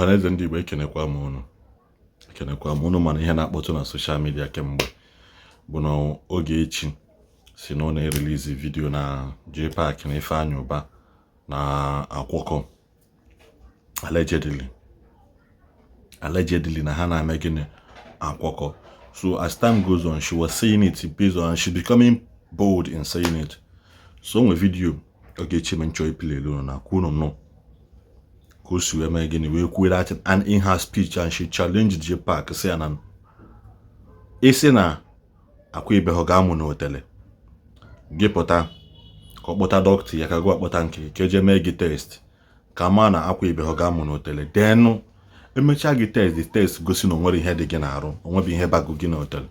Ọhaneze ndị Igbo, ekenekwa m unu, ekenekwa m unu. Mana ihe na-akpọtụ na social media kemgbe bụ na Ogechi si na ọ na-erelease video na JPAC na Ifeanyi Uba na akwọkọ, allegedly na ha na-eme gịnị? Akwọkọ. So as time goes on, she was saying it based on she becoming bold in saying it. So nwe video Ogechi me nchọ iplay unu na kwunu nụ ka o si wee mee gịnị, wee kwuo that. And in her speech, and she challenged JPAC, sị ya na isi na akwa ibe ha ga-amụ n'otele gị pụta ka ọ kpọta dọkịta ya, ka gụ akpọta nke ka eje mee gị test, ka ma na akwa ibe ha ga-amụ n'otele. Denụ emechaa gị test, the test gosi na onwere ihe dị gị n'arụ, onwebe ihe bago gị n'otele,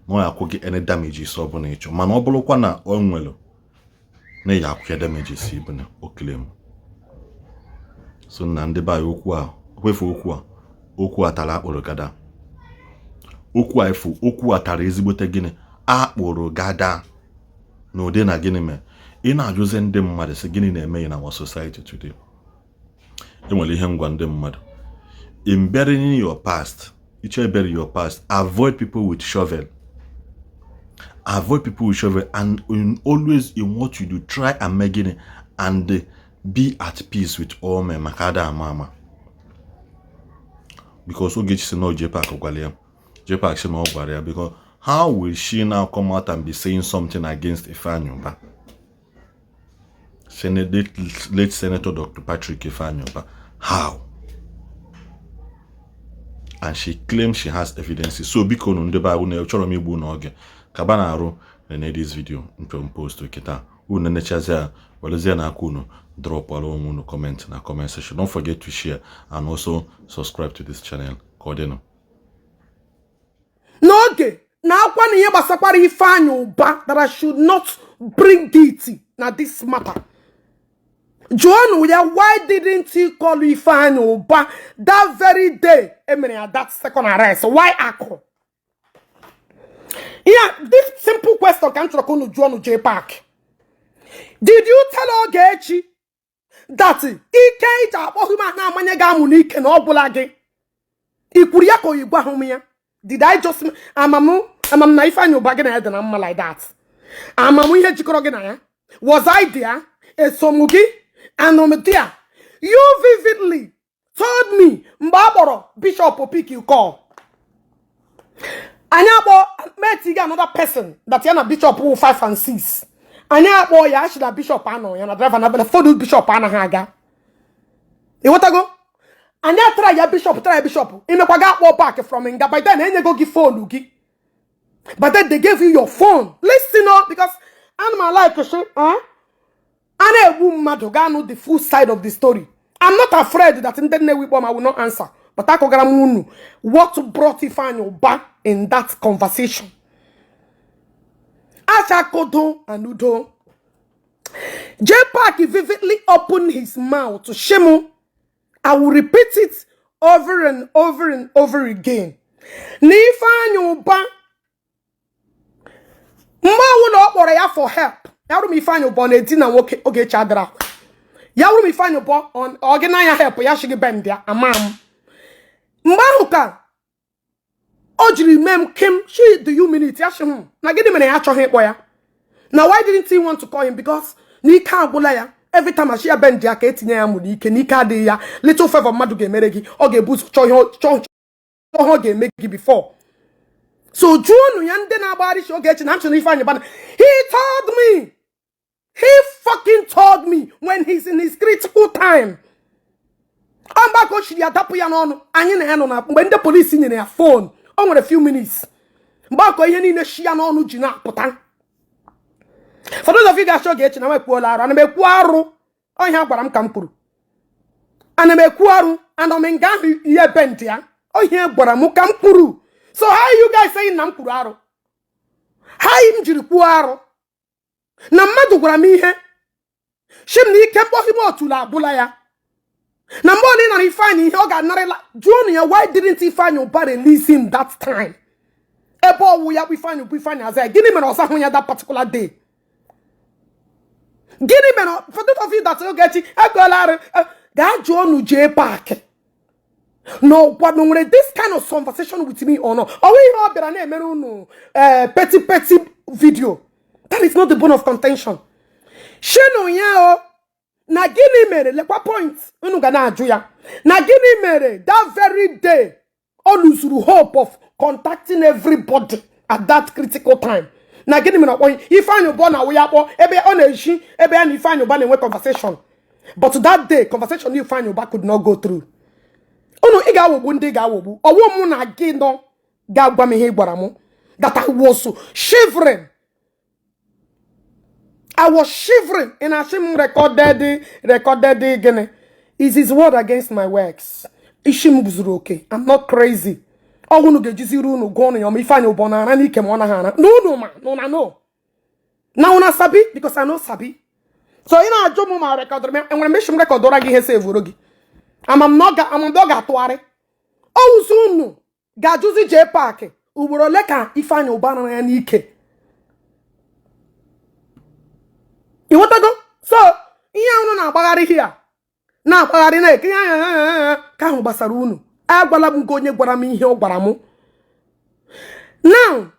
na ọ ya akwụ gị any damages ọbụla ịchọ. Mana ọ bụrụkwa na o nwere na ya akwụ ya damages ibu na o claim. So na ndị be anyị, okwu a kwefu, okwu a, okwu a tara akpụrụ gada. Okwu a efu, okwu a tara ezigbote gịnị? Akpụrụ gada. Na ụdị na gịnị mee ị na-ajụzi ndị mmadụ sị gịnị na-eme na our society today? Enwere ihe ngwa ndị mmadụ in burying your past. Iche bury your past, avoid people with shovel, avoid people with shovel. And in always in what you do, try and make gịnị and be at peace with all men, maka ada ama ama. Because Ogechi si na JPAC gwara ya, JPAC si na ọ gwara ya, because how will she now come out and be saying something against Ifeanyi Uba, Senate, late Senator Dr. Patrick Ifeanyi Uba? How? And she claims she has evidences. So biko nu, ndị be anyị, chọrọ m igbu n'oge kaba na-arụ nene this video mpem post kịta. Unu nenechazi ya, werezie na aka unu dropara onwe unu comment na comment section. Don't forget to share and also subscribe to this channel. Ka ọ dịnụ. N'oge na akwa na ihe gbasakwara Ifeanyi Uba, that I should not bring it na this matter. Jụọnụ ya, why didn't he call Ifeanyi Uba that very day emere ya that second arrest? Why akụ? Yeah, this simple question ka m chọrọ ka unu jụọnụ JPAC. Did you tell Ogechi that ike iji akpọ human na-amanye gị amụ n'ike na ọ gwụla gị? I kwuru ya ka oyigbo ahụ m ya? Did I just amam amam na Ifeanyi Uba gị na ya dị na mma like that? Amam ihe jikọrọ gị na ya? Was I there? Esom gị anọ m there? You vividly told me mgbe a kpọrọ Bishop pick call, anyị akpọ meti gị another person that ya na Bishop wụ 5 and 6. Anyị akpọ ya, achị na Bishop anọ ya na driver na phone Bishop anaghị aga. Ịghọtago? Anyị atara ya Bishop, tara ya Bishop, imekwa ga akpọ back from nga. By then enyego gị phone gị. But then they gave you your phone. Listen o, because ana m like shi a na-egbu mmadụ ga-anụ the full side of the story. I'm not afraid that ndị Nnewi kpọm, I will not answer, but akọgara m unu what brought Ifeanyi Uba in that conversation. Achakodo and Udo, JPAC vividly opened his mouth to Shemu. I will repeat it over and over and over again. Na Ifeanyi Uba, mgbe ọbụla ọ kpọrọ ya for help, ya wụrụ m Ifeanyi Uba ọ na-edina nwoke Ogechi adịra akwa. Ya wụrụ m Ifeanyi Uba ọ gị na ya help ya shi gị bend ya ama m. Mgbe ahụ ka o jiri mee m kim she do you minute ya shi na gịnị mere ya achọghị ịkpọ ya, na why didn't he want to call him? Because n'ike agwụla ya. Every time ashi ya bend ya ka etinye ya mụ n'ike, n'ike adịghị ya. Little favor mmadụ ga-emere gị, ọ ga-ebu ụzọ chọọ ihe chọọ chọọ ihe ọ ga-eme gị before. So jụọnụ ya, ndị na-agbagharị shi Ogechi na m na Ifeanyi Ubana. He told me, he fucking told me when he's in his critical time. Ọ mgbe ka o chiri ya dapụ ya n'ọnụ. Anyị na ya nọ na mgbe ndị polisi nyere ya phone, o nwere few minutes mgbe akọ ihe niile shi ya n'ọnụ ji na-apụta. For those of you ga-achọ Ogechi na m ekwuola arụ, ana m ekwu arụ? Ọ ihe a gwara m ka m kwuru. Ana m ekwu arụ? Anọ m nga ahụ ihe bend ya. Ọ ihe gwara m ka m kwuru. So how you guys saying na m kwuru arụ? How m jiri kwuo arụ na mmadụ gwara m ihe shi m na ike mkpọghị m otulu agwụla ya, na mgbe ọ nara Ifeanyị ihe ọ ga-anarịla? Jụọnụ ya, why didn't Ifeanyị Uba release him that time? Ebe ọwụ ya bụ Ifeanyị bụ Ifeanyị aza ya, gịnị mere ọ zahụ ya that particular day? Gịnị mere? For those of you that Ogechi ekwela arụ, gaa jụọnụ JPAC. Na ọgwa na nwere this kind of conversation with me or not? Ọwụ ihe ọ bịara na-emere unu petty petty video. That is not the bone of contention. Shinu ya o na gịnị mere? Lekwa point unu ga na-ajụ ya: na gịnị mere that very day ọ losuru hope of contacting everybody at that critical time? Na gịnị mere ọkpọ Ifeanyị Ụbọ na awụ ya kpọ ebe ọ na-eji ebe ya na Ifeanyị Ụba na-enwe conversation, but that day conversation Ifeanyị Ụba could not go through? Unu ị ga-aghọgbu ndị ga-aghọgbu ọwụ mụ na gị nọ ga-agwa m ihe ị gwara m, that I was shivering. I was shivering. In asị m recorded gịnị? Is his word against my works. Isi m zuru oke. I'm not crazy. Ọ unu ga-ejiziri unu gụọ ọnụ ya ọma. Ifeanyị Ụbọ na-ara n'ike ma ọ naghị ara na unu ma na una know na una sabi, because I know sabi. So ị na-ajụ m ma recordụrụ m, enwere m isi m recordụra gị ihe sevuru gị. Ama m na ọ ga-atụgharị owuzi. Unu ga-ajụzi jee paakị ugboro ole ka Ifeanyị Ụba nara ya n'ike. Ịghọtago? So ihe unu na-agbagharị hia na-agbagharị na-ekenye anya ka ahụ gbasara unu. Agwala m gị onye gwara m ihe ọ gwara m. Now,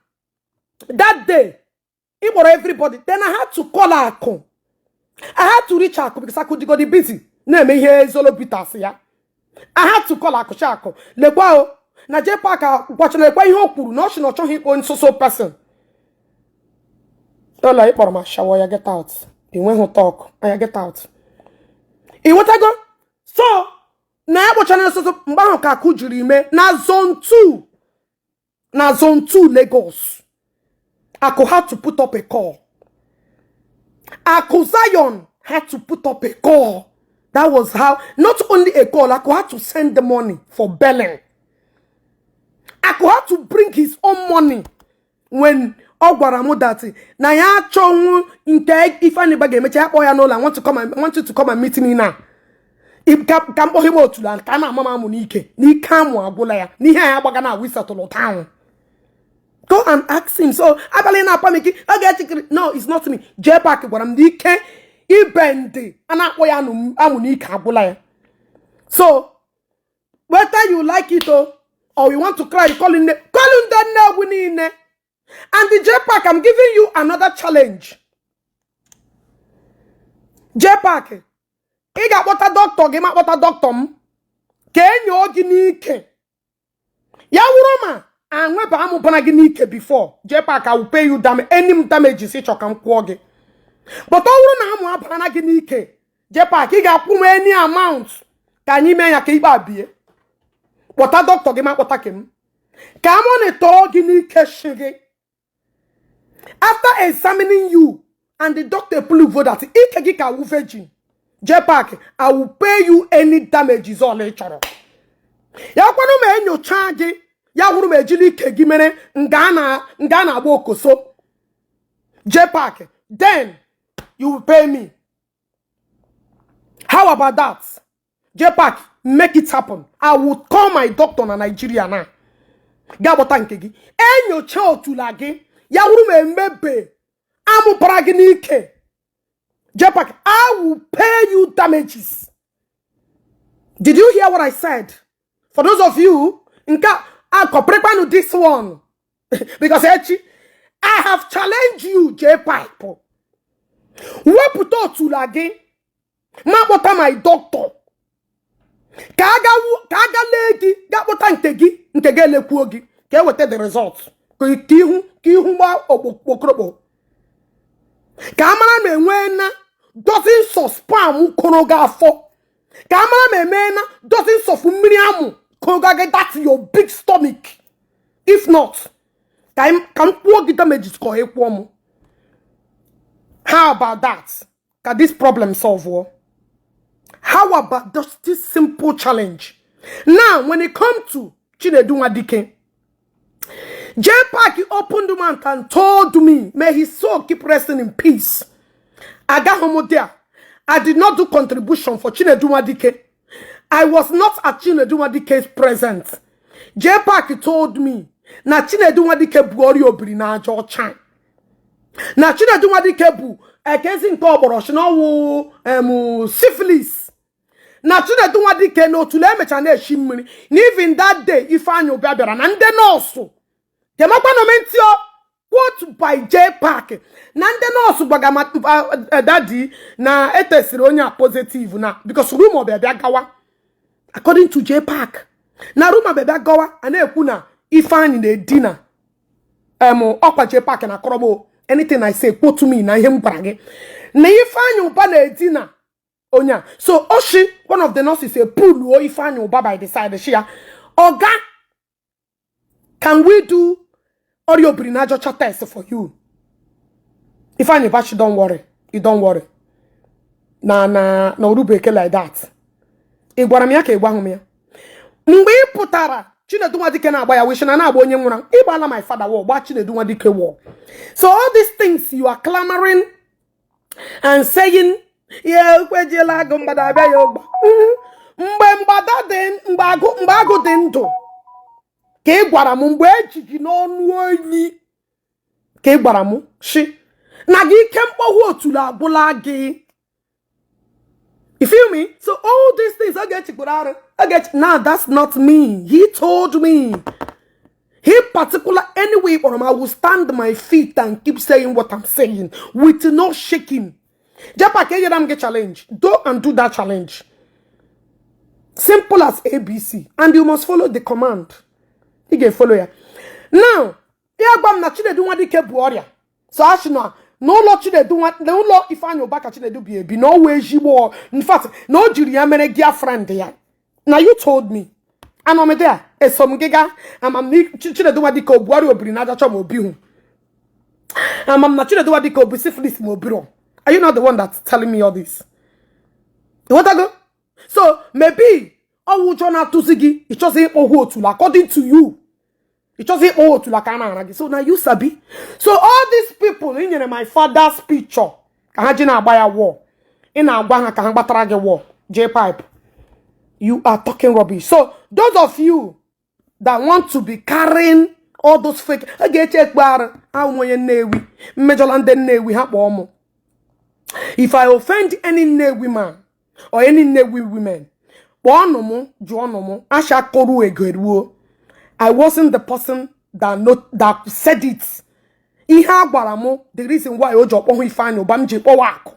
that day ị kpọrọ everybody, then I had to call Akụ. I had to reach Akụ because Akụ dịgodi busy na-eme ihe Zolo Bitters ya. I had to call Akụ, chi Akụ, lekwa o na J Park gwachara, lekwa ihe o kwuru na ọ sị na ọ chọghị ịkpọ nso person ụlọ. Ị kpọrọ m ashawo ya, get out. Enweghị talk anya, get out. Ị nwetago? So na ya kpọchara nso. Mgbe ahụ ka Akụ jiri mee na zone 2, na zone 2 Lagos. Akụ had to put up a call. Akụ Zion had to put up a call. That was how, not only a call, Akụ had to send the money for billing. Akụ had to bring his own money when ọ gwara m that na ya achọnwụ nke Ifeanyi Uba ga-emecha ya kpọọ ya n'ụlọ. I want you to come and meet me now. Ka m kpọghị m otula ka a na-ama m amụ n'ike n'ike amụ agwụla ya n'ihe anyị agbaga na wisetụlụ town. Go and ask him. So abalị na-apa m ike ọ ga-echekiri. No, it's not me. J Park gwara m na ike ibe ndị a na-akpọ ya amụ n'ike agwụla ya. So whether you like it o or you want to cry, call in, call ndị Nnewi niile. And the J Park, I'm giving you another challenge. J Park, ị ga-akpọta dọkịta gị ma akpọta dọkịta m ka enyo gị n'ike ya wụrụ ma anweba amụbara gị n'ike before. J Park, I will pay you any damages ị chọ ka m kwụọ gị, but ọ bụrụ na amụ abara gị n'ike, J Park, ị ga-akwụ m any amount ka anyị mee ya ka ikpe abie. Kpọta dọkịta gị ma kpọta ke m ka a monitor gị n'ike shi gị. After examining you and the doctor prove that ike gị ka wu virgin, J Park, I will pay you any damages all ị chọrọ. Ya kwanụ ma enyocha gị ya hụrụ ma ejiri ike gị mere nga a na-agba okoso, J Park, then you will pay me. How about that? J Park, make it happen. I will call my doctor na Nigeria now. Gaa gbọta nke gị enyocha otula gị ya wụrụ ma emebe amụbara gị n'ike. J Park, I will pay you damages. Did you hear what I said? For those of you nke a kọpịrịkwanụ this one, because echi I have challenged you, J Park, wepụta otula gị ma kpọta my doctor ka aga lee gị, ga kpọta nke gị, nke gị elekwuo gị ka eweta the result ka ihu gba okpokporokpo ka a mara ma enwee na dozens of sperm kụrụ gị afọ, ka a mara ma emee na dozens of mmiri amụ kụrụ gị that your big stomach. If not, ka m kwụọ gị damages ka ọ ịkwụọ m. How about that? Ka this problem solve o? How about just this simple challenge? Now, when it comes to Chinedu Nwadike, J Park opened mouth and told me, may his soul keep resting in peace. Agaghị m there. I did not do contribution for Chinedu Nwadike. I was not at Chinedu Nwadike's present. J Park told me na Chinedu Nwadike bụ ọrịa obiri na aja ọcha. Na Chinedu Nwadike bụ ekezi nke ọgbọrọ shi na ọwụ syphilis. Na Chinedu Nwadike na otule emecha na-eshi mmiri na even that day Ifeanyị Ụba bịara na ndị nọọsụ gemakwanụ m ntị o. Quote by J Park, na ndị nọọsụ gwaga daddy na etesiri onye a positive na because rumor bịa bịa gawa. According to J Park, na rumor bịa bịa gawa, a na-ekwu na Ifeanyị na-edina em. Ọkwa J Park na akọrọgbo. Anything I say, quote me na ihe m gwara gị na Ifeanyị Ụba na-edina onye a. So oshi one of the nurses pulluo Ifeanyị Ụba by the side, shi ya, "Oga, can we do ọrịa obiri na aja ọcha test for you?" Ifeanyị Ụba shi, "Don't worry, you don't worry," na orubeke like that. Ị gwara m ya ka ị gwahụ m ya mgbe ị pụtara Chinedu Nwadike na-agba ya wish na na-agba onye nwụrụ. Ịgbala my father wọ gba Chinedu Nwadike wọ. So all these things you are clamoring and saying ya ekwejiela agụ mgbada abịa ya ụgbọ mgbe mgbada dị, mgbe agụ, mgbe agụ dị ndụ ka ị gwara m, mgbe ejiji n'ọnụ oyi ka ị gwara m shi na gị ike mkpọhụ otulu agwụla gị. You feel me? So all these things I get. I get now. That's not me. He told me. He particular anyway, or I will stand my feet and keep saying what I'm saying with no shaking. Japa can get challenge. Go and do that challenge. Simple as ABC. And you must follow the command. You can follow ya. Now, ya gwa m na Chinedu Nwadike bụ ọrịa. So asị na n'ụlọ Chinedu nwa, n'ụlọ Ifeanyị Ụba ka Chinedu bi ebi, na o wee ezigbo, in fact, na o jiri ya mere girlfriend ya. Na you told me. Anọ m there, eso m gị gaa. Ama m na Chinedu Nwadike o buarị obiri na ajacha ma obi hụ. Ama m na Chinedu Nwadike obu syphilis ma obiro. Are you not the one that's telling me all this? Ịghọtago? So maybe ọwụ ụjọ na-atụzi gị, ịchọzi ịkpọhụ otulu. According to you, ịchọzi ịkpọhụ otulu ka a na-ara gị. So na you sabi. So all these people ị nyere my father's picture ka ha ji na-agba ya wọ, ị na-agwa ha ka ha gbatara gị wọ. J pipe, you are talking rubbish. So those of you that want to be carrying all those fake a ga-eche ekpe arụ ahụ, onye Nnewi mmejọla ndị Nnewi, ha kpọọ mụ. If I offend any Nnewi man or any Nnewi women, kpọọnụ mụ, jụọnụ mụ asha koru ego eruo. I wasn't the person that, not, that said it. Ihe a gwara mụ, the reason why o ji ọkpọhụ Ifeanyị Ụba, m ji kpọwa akụ,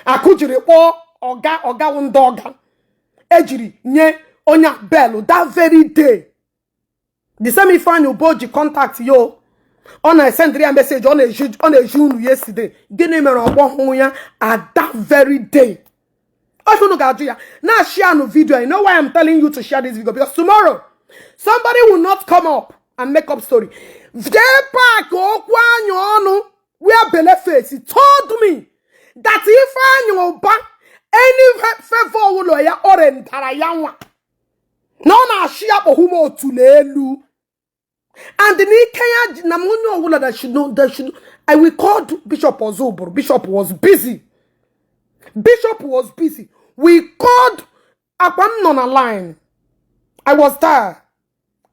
akụ jiri kpọọ ọga, ọgawụ ndị ọga ejiri nye onye belu that very day. The same Ifeanyị Ụba o ji contact yo, ọ na-esendịrị ya message, ọ na-eji unu yesterday. Gịnị mere ọkpọhụ ya at that very day? Ọ unu ga-ajụ ya na share no video. I know why I'm telling you to share this video, because tomorrow somebody will not come up and make up story. J Park okwu anya ọnụ where belle face, he told me that Ifeanyị Ụba, any favor ụlọ ya o rendara ya nwa na ọ na-achị ya kpọhụ m otulu elu and n'ike ya ji na m onye ọbụla that should know, that should. I will call Bishop Ozuburu. Bishop was busy. Bishop was busy. We called. Akwa m nọ na line. I was there.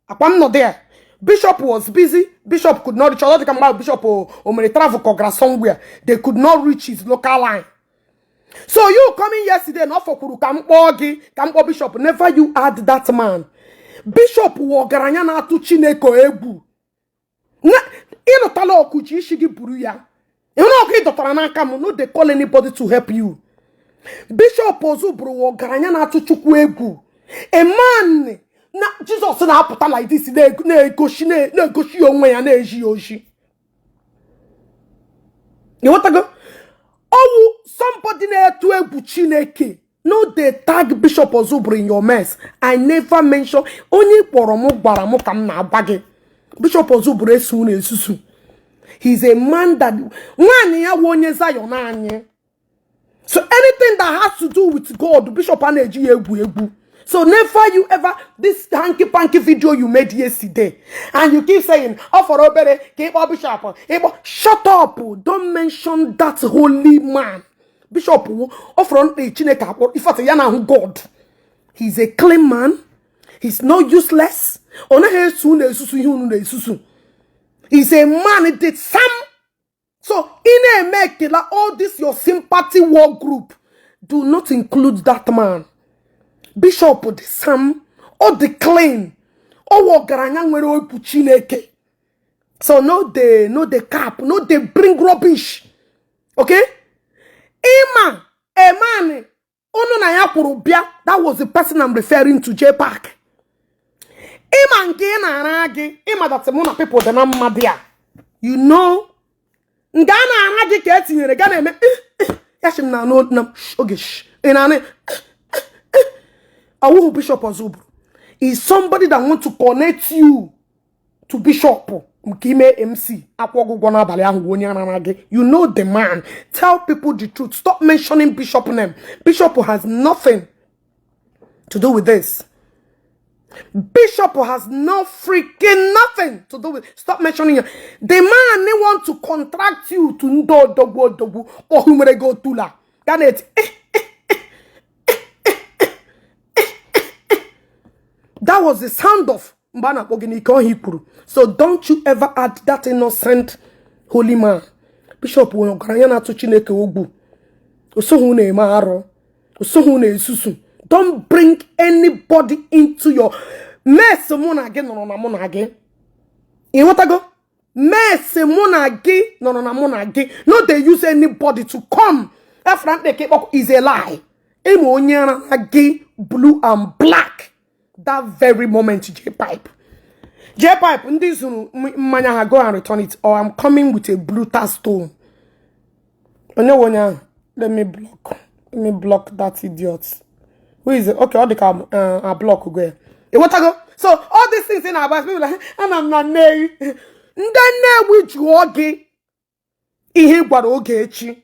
Akwa m nọ there. Bishop was busy. Bishop could not reach. Ọ dịka mgbe Bishop o mere travel kọgara somewhere, they could not reach his local line. So you coming yesterday na ọ fọkwuru ka m kpọọ gị, ka m kpọọ Bishop. Never you add that man. Bishop wụ ọgaranya na-atụ Chineke egwu. Ịlụtala ọkụchi isi gị buru ya ịhụ na ọkụ ị dọtara n'aka m. No dey call anybody to help you. Bishop Ozuburu wụ ọgaranya na-atụ Chukwu egwu, a man na Jizọs na-apụta like this, na-egosi na-egosi onwe ya, na-eji ya oji. Ịghọtago? Ọwụ somebody na-etu egwu Chineke. No dey tag Bishop Ozuburu in your mess. I never mention. Onye kpọrọ m gwara m ka m na-agwa gị. Bishop Ozuburu eso unu esusu. He's a man that nwaanyị ya wụ onye Zion anyị. So anything that has to do with God, Bishop a na-eji ya egwu egwu. So never you ever, this hanky panky video you made yesterday and you keep saying ọ fọrọ obere ka ịkpọ Bishop, ịkpọ, shut up. Don't mention that holy man. Bishop wụ ọ fọrọ mkpa Chineke akpọrọ ifeatụ ya na ahụ God. He's a clean man. He's not useless. Ọ naghị eso unu esusu ihe unu na-esusu. He's a man did some. So ị na-eme ekela all this your sympathy war group, do not include that man. Bishop dị sam, ọ dị clean, ọ wụ ọgaranya nwere okwu Chineke. So no dey cap, no dey bring rubbish, okay? Ịma a man unu na ya kwuru bịa, that was the person I'm referring to, J Park. Ịma nke ị na-ara gị, ịma that mụ na people dị na mma dị a, you know, nke a na-ara gị ka etinyere ga na-eme ya sị m na anụ na oge ị na-anụ ọwụhụ. Bishop Ozuburu is somebody that want to connect you to Bishop nke ime MC akwụ ọgwụgwọ n'abalị ahụ, onye arara gị. You know the man. Tell people the truth. Stop mentioning Bishop name. Bishop has nothing to do with this. Bishop has no freaking nothing to do with. Stop mentioning it. The man, they want to contract you to ndị odogwu odogwu kpọhụ go tula ga na-eti eh. That was the sound of mgbe a na-akpọ gị n'ike ọhịa kwuru. So don't you ever add that innocent holy man. Bishop nwere ọgaranya na-atụ Chineke ogbu, osoghị na-eme arụ, osoghị na-esusu. Don't bring anybody into your mess. Mụ na gị nọrọ na mụ na gị, ịghọtago? Mess mụ na gị nọrọ na mụ na gị. No dey use anybody to come afra mkpeke ịkpọkọ is a lie. Ịma onye ara na gị blue and black that very moment. J pipe, J pipe, ndị zuru mmanya ha, go and return it or I'm coming with a blue stone. Onye nwe onye ahụ? Let me block that idiot. Who is it? Okay, ọ dị ka a block go ya. Ịghọtago? So all these things ị na-agba, people like, ana m na Nnewi, ndị Nnewi jụọ gị ihe ị gwara Ogechi.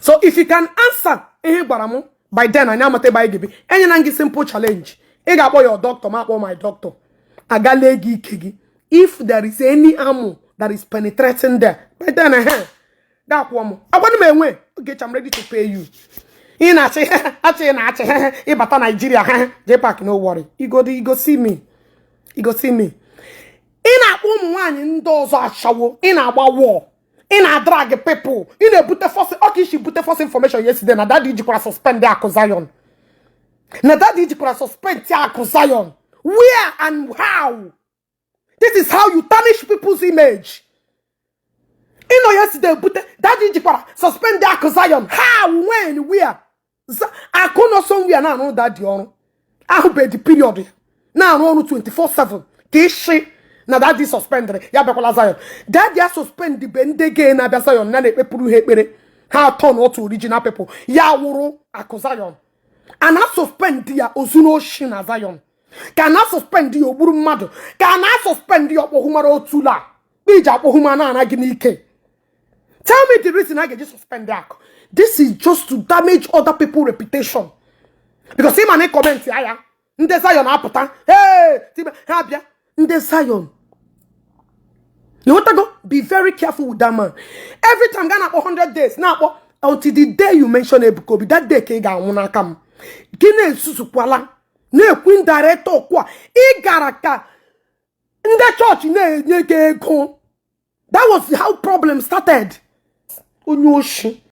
So if you can answer ihe ị gwara m by then, anyị amata ebe anyị ga-ebi. Enyela m gị simple challenge. Ị ga-akpọ your doctor, ma akpọ my doctor, agalee gị ike gị. If there is any ammo that is penetrating there by then, ehe, ga-akwụọ m. Agwanụ m enwe Ogechi, I'm ready to pay you. Ị na-achị achị na-achị ịbata Naijiria. J Park, no worry, you go, you go see me, you go see me. Ị na-akpọ ụmụ nwaanyị ndị ọzọ ashawo, ị na-agba war, ị na-adrag people, ị na-ebute false ọka isi bute false information yesterday na daddy jikwara suspend Akụ Zion, na daddy jikwara suspend Akụ Zion. Where and how? This is how you tarnish people's image. Ịnọ yesterday bute daddy jikwara suspend Akụ Zion. How? When? Where? Akụ nọ somewhere na-arụ daddy ọrụ ahụbeghị period ya na-arụ ọrụ 24/7 ka ịshị na daddy suspendịrị ya bịakwala Zion. Daddy ya suspend be ndị gay na-abịa Zion na na-ekpepụrụ ha ekpere, ha turn otu original people ya wụrụ Akụ Zion. A na suspend ya ozuru oshi na Zion, ka a na suspend ya ogburu mmadụ, ka a na suspend ya ọkpọhụmara otula iji akpọhụma na-ana gị n'ike. Tell me the reason a ga-eji suspend Akụ. This is just to damage other people reputation, because ịma na comment ya, ndị Zion apụta. Hey, ha bịa ndị Zion. You want to go? Be very careful with that man. Every time ga na-akpọ 100 days na-akpọ until the day you mention Ebuka Obi, that day ka ị ga-anwụ n'aka m. Gị na-esusukwala na-ekwu indirect okwu a ị gara ka ndị chọọchị na-enye gị ego. That was how problem started. Onye oshi.